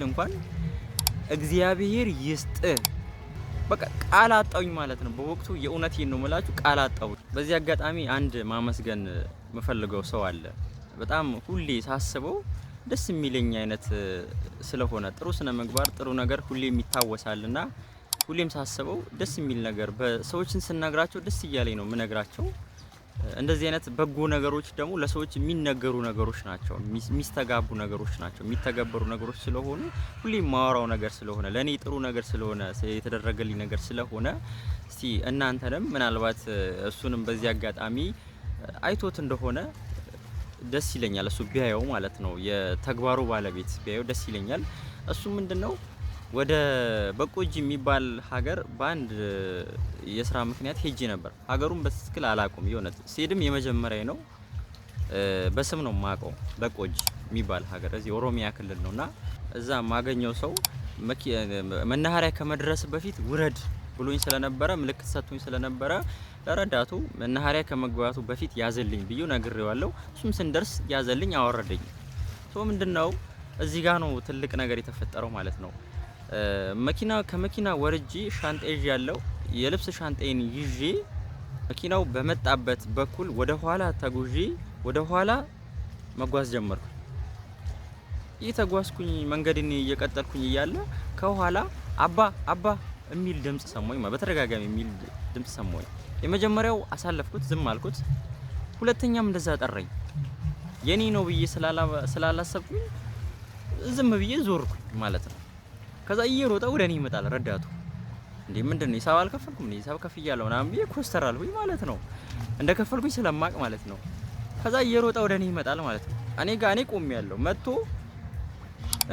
እንኳን እግዚአብሔር ይስጥህ በቃ ቃል አጣሁኝ ማለት ነው። በወቅቱ የእውነቴን ነው የምላችሁ ቃል አጣሁኝ። በዚህ አጋጣሚ አንድ ማመስገን የምፈልገው ሰው አለ። በጣም ሁሌ ሳስበው ደስ የሚለኝ አይነት ስለሆነ ጥሩ ስነ ምግባር፣ ጥሩ ነገር ሁሌም ይታወሳልና ሁሌም ሳስበው ደስ የሚል ነገር በሰዎችን ስነግራቸው ደስ እያለኝ ነው የምነግራቸው። እንደዚህ አይነት በጎ ነገሮች ደግሞ ለሰዎች የሚነገሩ ነገሮች ናቸው፣ የሚስተጋቡ ነገሮች ናቸው፣ የሚተገበሩ ነገሮች ስለሆኑ ሁሌም የማወራው ነገር ስለሆነ ለእኔ ጥሩ ነገር ስለሆነ የተደረገልኝ ነገር ስለሆነ እስቲ እናንተንም ምናልባት እሱንም በዚህ አጋጣሚ አይቶት እንደሆነ ደስ ይለኛል። እሱ ቢያየው ማለት ነው፣ የተግባሩ ባለቤት ቢያየው ደስ ይለኛል። እሱ ምንድነው ወደ በቆጂ የሚባል ሀገር በአንድ የስራ ምክንያት ሄጄ ነበር። ሀገሩን በትክክል አላውቅም። የእውነት ስሄድም የመጀመሪያ ነው። በስም ነው የማውቀው። በቆጂ የሚባል ሀገር እዚህ ኦሮሚያ ክልል ነውና እዛ የማገኘው ሰው መናኸሪያ ከመድረስ በፊት ውረድ ብሎኝ ስለነበረ ምልክት ሰጥቶኝ ስለነበረ ለረዳቱ መናኸሪያ ከመግባቱ በፊት ያዘልኝ ብዬ ነግሬዋለሁ። እሱም ስንደርስ ያዘልኝ፣ አወረደኝ። So ምንድነው እዚህ ጋር ነው ትልቅ ነገር የተፈጠረው ማለት ነው። መኪና ከመኪና ወርጄ ሻንጣ ይዤ ያለው የልብስ ሻንጣዬን ይዤ መኪናው በመጣበት በኩል ወደ ኋላ ተጉዤ ወደ ኋላ መጓዝ ጀመርኩ። እየተጓዝኩኝ መንገድን እየቀጠልኩኝ እያለ ከኋላ አባ አባ የሚል ድምጽ ሰማሁኝ። በተደጋጋሚ የሚል ድምጽ ሰማሁኝ። የመጀመሪያው አሳለፍኩት፣ ዝም አልኩት። ሁለተኛም እንደዛ ጠራኝ። የኔ ነው ብዬ ስላላሰብኩኝ ዝም ብዬ ዞርኩኝ ማለት ነው። ከዛ እየሮጠ ወደ እኔ ይመጣል ረዳቱ። እንዴ ምንድነው ሂሳብ አልከፈልኩም እንዴ ሂሳብ ከፍያለሁ ምናምን ብዬ ኮስተር አልኩኝ ማለት ነው። እንደከፈልኩኝ ስለማቅ ማለት ነው። ከዛ እየሮጠ ወደ እኔ ይመጣል ማለት ነው። እኔ ጋር እኔ ቆሜያለሁ። መጥቶ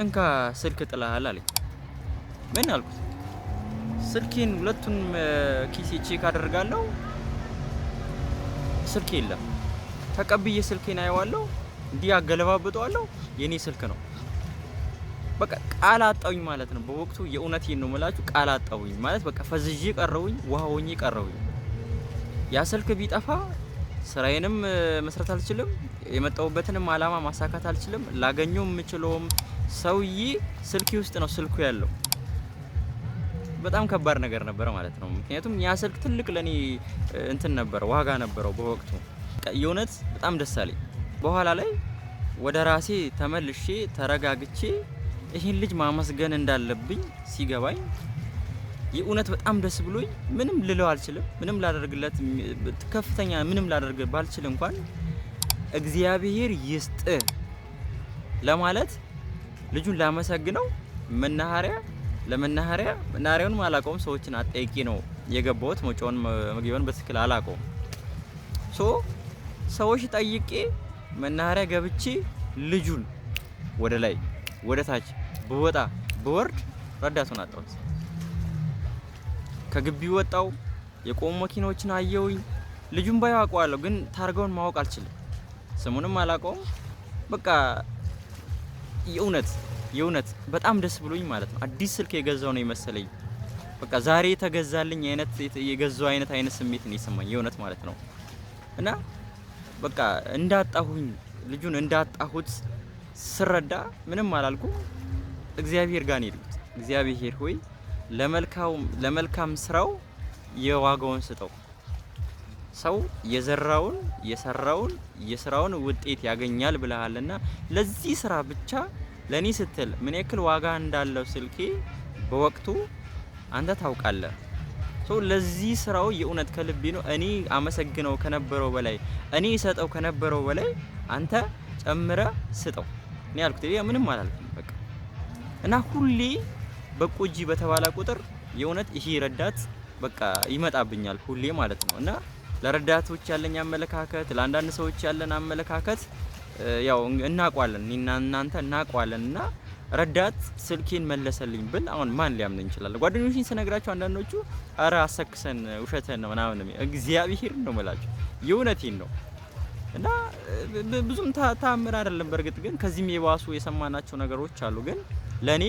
እንካ ስልክ ጥለሃል አለኝ። ምን አልኩት? ስልኬን ሁለቱን ኪሴ check አደርጋለሁ፣ ስልክ የለም። ተቀብዬ ስልኬን አየዋለሁ፣ እንዲህ አገለባብጠዋለሁ፣ የኔ ስልክ ነው። በቃ ቃል አጣሁኝ ማለት ነው። በወቅቱ የእውነቴን ነው የምላችሁ ቃል አጣሁኝ ማለት በቃ ፈዝዤ ቀረሁኝ፣ ውሃ ሆኜ ቀረሁኝ። ያ ስልክ ቢጠፋ ስራዬንም መስራት አልችልም፣ የመጣሁበትንም አላማ ማሳካት አልችልም። ላገኘው የምችለውም ሰውዬ ስልኬ ውስጥ ነው ስልኩ ያለው። በጣም ከባድ ነገር ነበር ማለት ነው። ምክንያቱም ያ ስልክ ትልቅ ለኔ እንትን ነበር ዋጋ ነበረው በወቅቱ። የእውነት በጣም ደስ አለኝ። በኋላ ላይ ወደ ራሴ ተመልሼ ተረጋግቼ ይህን ልጅ ማመስገን እንዳለብኝ ሲገባኝ የእውነት በጣም ደስ ብሎኝ ምንም ልለው አልችልም። ምንም ላደርግለት ከፍተኛ ምንም ላደርግ ባልችል እንኳን እግዚአብሔር ይስጥህ ለማለት ልጁን ላመሰግነው መናኸሪያ ለመናኸሪያ መናኸሪያውንም አላውቀውም። ሰዎችን አጠያቂ ነው የገባሁት። መውጫውን መግቢያውን በትክክል አላውቀውም። So ሰዎች ጠይቄ መናኸሪያ ገብቼ ልጁን ወደ ላይ ወደ ታች ብወጣ ብወርድ ረዳቱን አጣሁት። ከግቢው ወጣው፣ የቆሙ መኪናዎችን አየሁኝ። ልጁን ባየው አውቀዋለሁ፣ ግን ታርጋውን ማወቅ አልችልም። ስሙንም አላውቀውም። በቃ የእውነት የእውነት በጣም ደስ ብሎኝ ማለት ነው። አዲስ ስልክ የገዛው ነው የመሰለኝ። በቃ ዛሬ የተገዛልኝ አይነት የገዛው አይነት ስሜት ነው የሰማኝ የእውነት ማለት ነው። እና በቃ እንዳጣሁኝ ልጁን እንዳጣሁት ስረዳ ምንም አላልኩም። እግዚአብሔር ጋር ነው የሄድኩት። እግዚአብሔር ሆይ ለመልካም ስራው የዋጋውን ስጠው። ሰው የዘራውን የሰራውን የስራውን ውጤት ያገኛል ብለሃልና ለዚህ ስራ ብቻ ለኔ ስትል ምን ያክል ዋጋ እንዳለው ስልኬ በወቅቱ አንተ ታውቃለህ። So ለዚህ ስራው የእውነት ከልቤ ነው እኔ አመሰግነው ከነበረው በላይ እኔ ሰጠው ከነበረው በላይ አንተ ጨምረ ስጠው እኔ ያልኩት ምንም አላልኩም። በቃ እና ሁሌ በቆጂ በተባለ ቁጥር የእውነት ይሄ ረዳት በቃ ይመጣብኛል ሁሌ ማለት ነው። እና ለረዳቶች ያለኝ አመለካከት ለአንዳንድ ሰዎች ያለን አመለካከት ያው እናውቀዋለን እኔና እናንተ እናውቀዋለን። እና ረዳት ስልኬን መለሰልኝ ብል አሁን ማን ሊያምነኝ ይችላል? ጓደኞቼን ስነግራቸው አንዳንዶቹ አረ አሰክሰን ውሸትህን ነው ምናምን ነው። እግዚአብሔርን ነው የምላቸው የእውነቴን ነው። እና ብዙም ታምር አይደለም። በእርግጥ ግን ከዚህም የባሱ የሰማናቸው ነገሮች አሉ። ግን ለኔ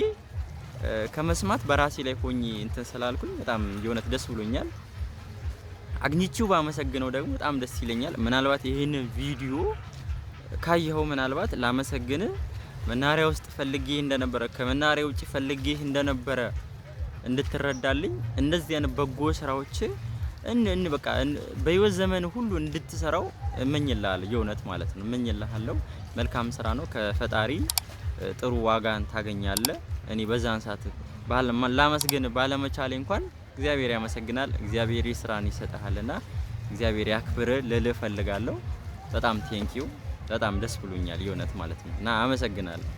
ከመስማት በራሴ ላይ ሆኜ እንትን ስላልኩኝ በጣም የእውነት ደስ ብሎኛል። አግኝቼው ባመሰግነው ደግሞ በጣም ደስ ይለኛል። ምናልባት ይሄንን ቪዲዮ ካየኸው ምናልባት ላመሰግንህ መናኸሪያ ውስጥ ፈልጌህ እንደነበረ፣ ከመናኸሪያ ውጭ ፈልጌህ እንደነበረ እንድትረዳልኝ፣ እንደዚህ አይነት በጎ ስራዎች እን እን በቃ በህይወት ዘመን ሁሉ እንድትሰራው እመኝልሃለሁ። የእውነት ማለት ነው እመኝልሃለሁ። መልካም ስራ ነው። ከፈጣሪ ጥሩ ዋጋን ታገኛለህ። እኔ በዛን ሰዓት ላመስግን ባለመቻሌ እንኳን እግዚአብሔር ያመሰግናል። እግዚአብሔር ስራን ይሰጥሃልና እግዚአብሔር ያክብር ልልህ እፈልጋለሁ። በጣም thank you። በጣም ደስ ብሎኛል የእውነት ማለት ነው እና አመሰግናለሁ።